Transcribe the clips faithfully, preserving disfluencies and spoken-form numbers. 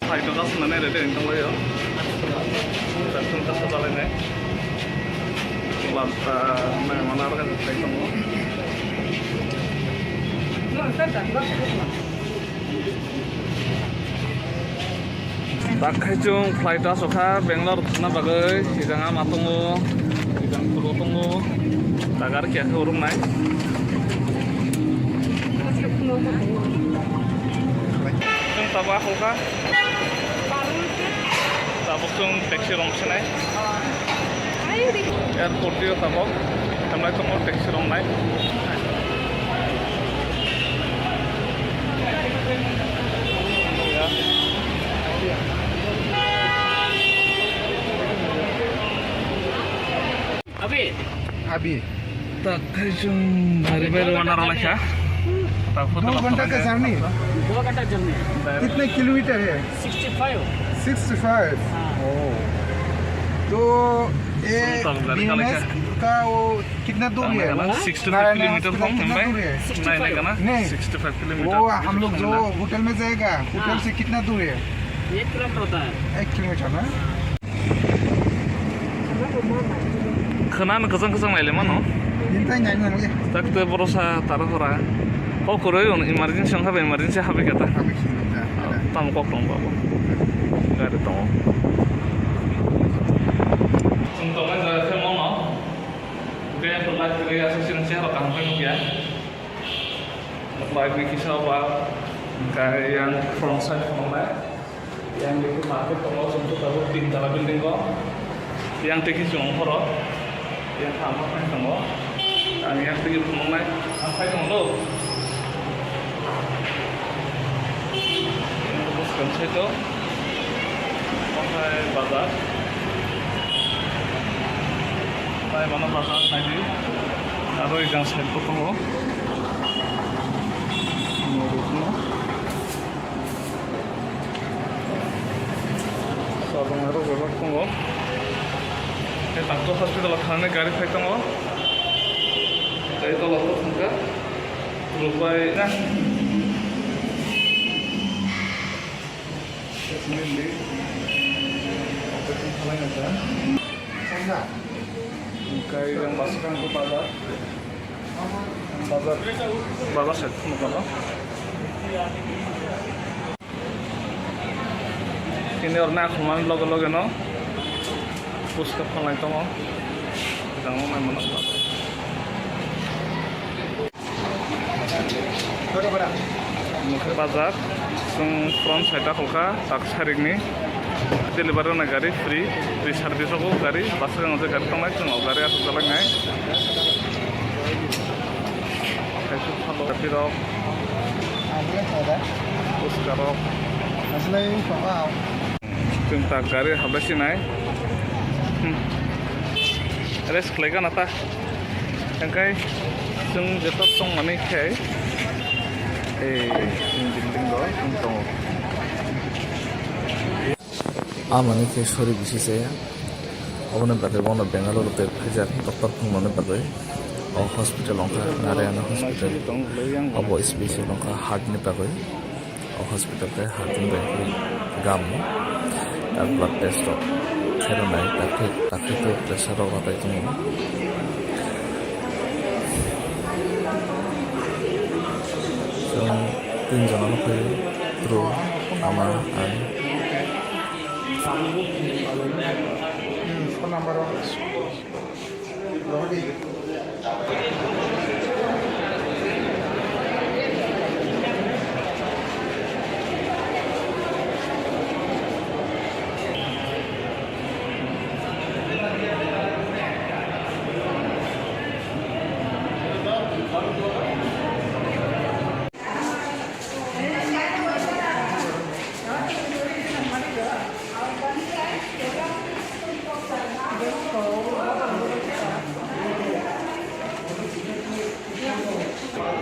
Hai to gas nane ready wng tonglaio. Chakchung ta sajalai nai. Lab ta mai mana arga sai tongo. Takhai chwng flight o asokha Bangalore thangna bagwi, hijang ama tongo, hijang turo tongo, tagar khe khe urung nai. Chwng tabuk akhokha. Tabuk chwng taxi rong sinai. Airport o tabuk. Hamlai tongo taxi rong nai. Abi. Abi. Tak, hai chwng gari bai rwna rwlaikha. Tak, photo दो घंटा का जर्नी। दो घंटा जर्नी। कितने किलोमीटर है? Sixty five. Sixty five. हाँ। ओह। तो ये सुन, तब गाड़ी का बीएमएस लेके। का वो कितना दूर है? हाँ? Sixty five Narayan kilometer hospital कम कितना है। दूर है? नहीं, नहीं, ना। नहीं। Sixty five kilometer. वो हम लोग जो होटल में जाएगा, होटल हाँ। से कितना दूर है? एक किलोमीटर होता है। एक किलोमीटर ना? Khwna no kwchang kwchang naile mano. Nini tai nai nang le. Tak te borosa tara hora. Kok kwrwi on emergency wngkha ba emergency habai kha ta. Habai kha ta. Tamo kok tong babo. Gari tongo. Chwng tongnai jaga khe mono. Khe to light kwrwi aswk chwng chehara kaham khe nukya. Light ni kisa ba gari yang front side tongnai. Yang dikhe market tongo, chwng tabuk tin tala building o. Yang twi khe chwng horo. Yang tamo khai tongo. Ang yang twi phunuknai. Ang khai tongo. Yang bwskang side o. Okhai bazar. Tai mano bazar naidi. Aro ijang side o tongo. Norok no. Sabang aro bebak tongo. Tei doctor hospital o thangni gari phai tongo. Tei tola o thangkha. Rukbai na. Operation khalai nang kha. Sanda. Kai yang masuk ang ke bazar. Bazar. Bazar side nukha no. Kini orna khumani loge loge no puska phalnai tongo. Jang nai mano. Mokhe bazar, chwng front side o hokha, tak sarikni delivery rwnai gari free, free service rogo gari, bwswk ang je gari tongnai, chwng o gari aswk jalak nai. Kaisa phalo gari rok, puska rok. Chwng tak gari hablai sinai. Hmm. Rest khlai gana ta. Hingkai chwng jeto tongmani khe ei building o chwng tongo. Amani khe sori bisi se. Oboni bagwi bono Bangalore tei phaijak doctor phunuknani bagwi. O hospital wngkha Narayana hospital. Obo special wngkha heart ni bagwi. O hospital tei hakhe bai khe gam tak blood test rok khe rwnai, tak khe tak khe tei pressure rok natai tongo. Chwng tin jona no phai tru ama ang.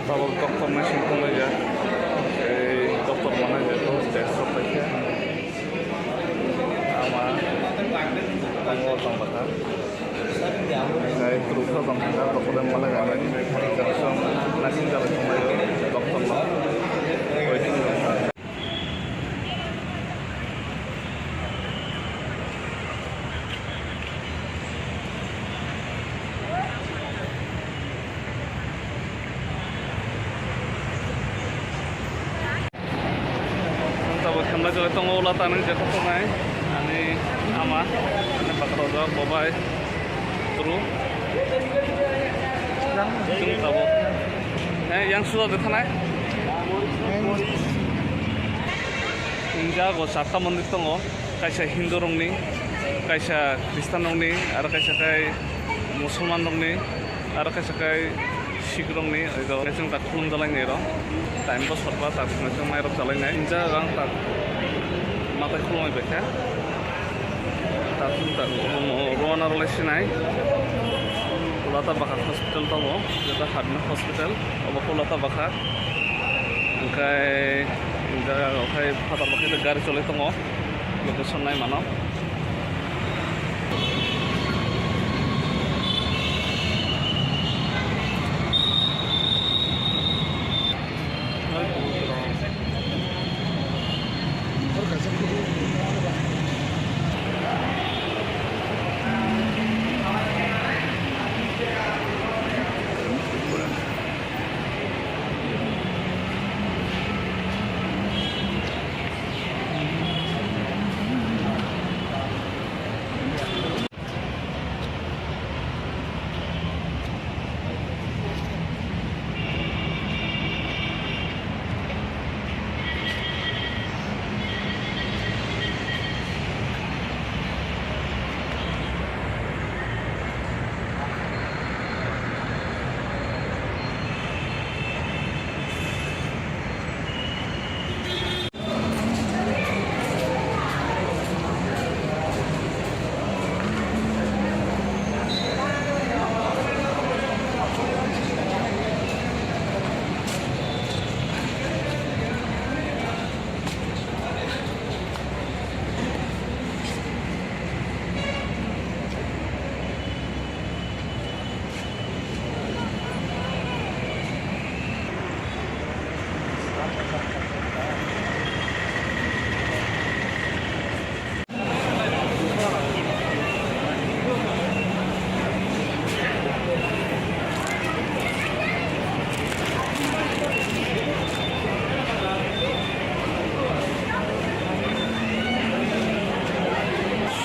Tabuk doctor naising tonglaijak. Ei doctor manaijak, test rok khaikhe. Ama tongo tong bwkha. Tei kwrwngsa tong kha, doctor manaijak. Naising jalai tonglaio doctor no. Waiting room. Joy tongo ulo tanwi jeta tongnai ani ama, ani bakrok rok, bobai, tru. Chwng tabuk. He, yang suda de thanai? India go charta mondir tongo. Kaisa Hindu rokni, kaisa Khristan rokni, aro kaisa kai Musulman rokni, aro kaisa kai Sikh rokni, oido chwng tak khulum jalainai rok. Time bo sotba tak chwng mai rok jalainai. Inja rang tak matai khulumai baikha. Tak tak rwana rok lai sinai. Kolkata Bakha hospital tongo, jeta Hadna hospital, obo Kolkata Bakha. Hwnkhe jaga rok khai phatar bo khe gari cholai tongo, location nai mano.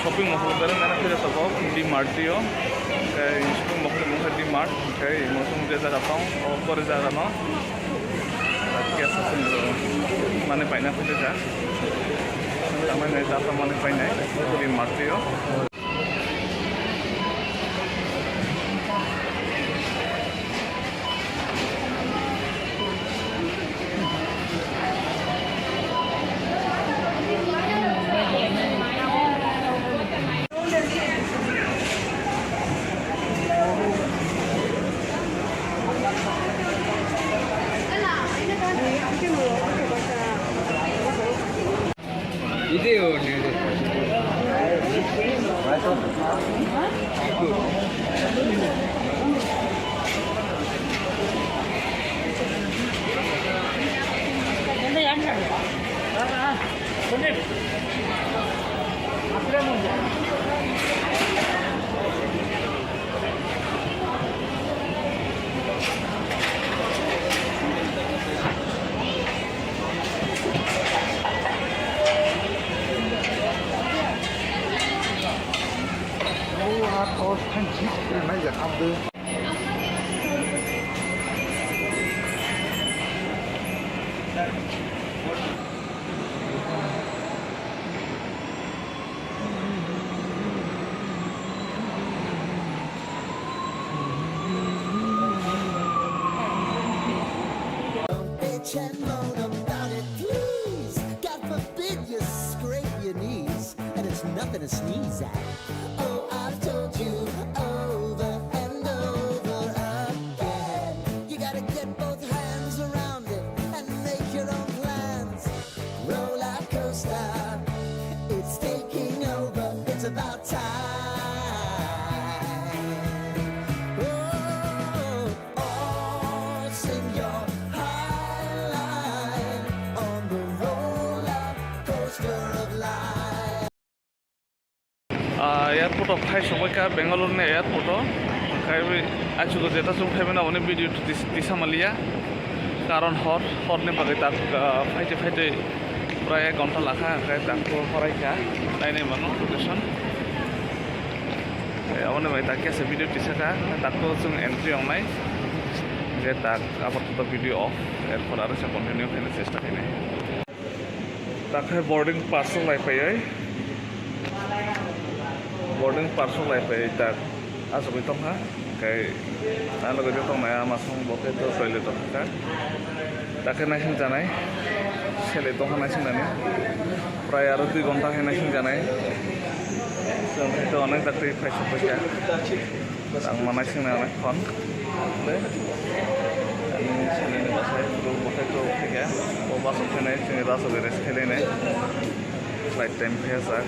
Shopping mall bereng nana phila tabok D Mart tio. Khe shopping mall ni mungkha D Mart, khe imo song je jaga tong, o pore jaga no. Kesa sini mane paina phila ja. Tamai nai jata mane painai, D Mart tio. Don't bitch and moan about it, please. God forbid you scrape your knees, and it's nothing to sneeze at. Oh, I've told you over and over again. You gotta get both hands around it and make your own plans. Roller coaster, it's taking over. It's about time. Oh, oh, sing your high line on the roller coaster of life. Ah, airport o phai sogwi kha Bangalore ni airport o. Khai bai achugo jeta chwng phai mano aboni video tisa maliya. Karon hor, hor ni bagwi tak, ah, phaitwi phaitwi Prai ek ghonta lakha, hwnkhe dakto horaikha, nainai mano location. Eh, aboni bai dakhe se video tisakha, dakto chwng entry wngnai. Je tak apatot video off, erpor aro se continue khaina chesta khainai. Dakhe boarding pass lai paiwi, boarding pass lai paiwi tak. Asugwi tongkha, hwnkhe ang logi tongnai ama song bo khe to toilet rok kha. Dakhe naising janai, selai tongkha naising nani. Prai aro dui ghonta hai naising janai. Chwng khe to onek dakti phaisok phaikha. Ang ma naising nai onek khon. Ani selai ni bwsai bwsai to phaikha. O bus o phainai chwng rest khailai nai. Flight time phai jak.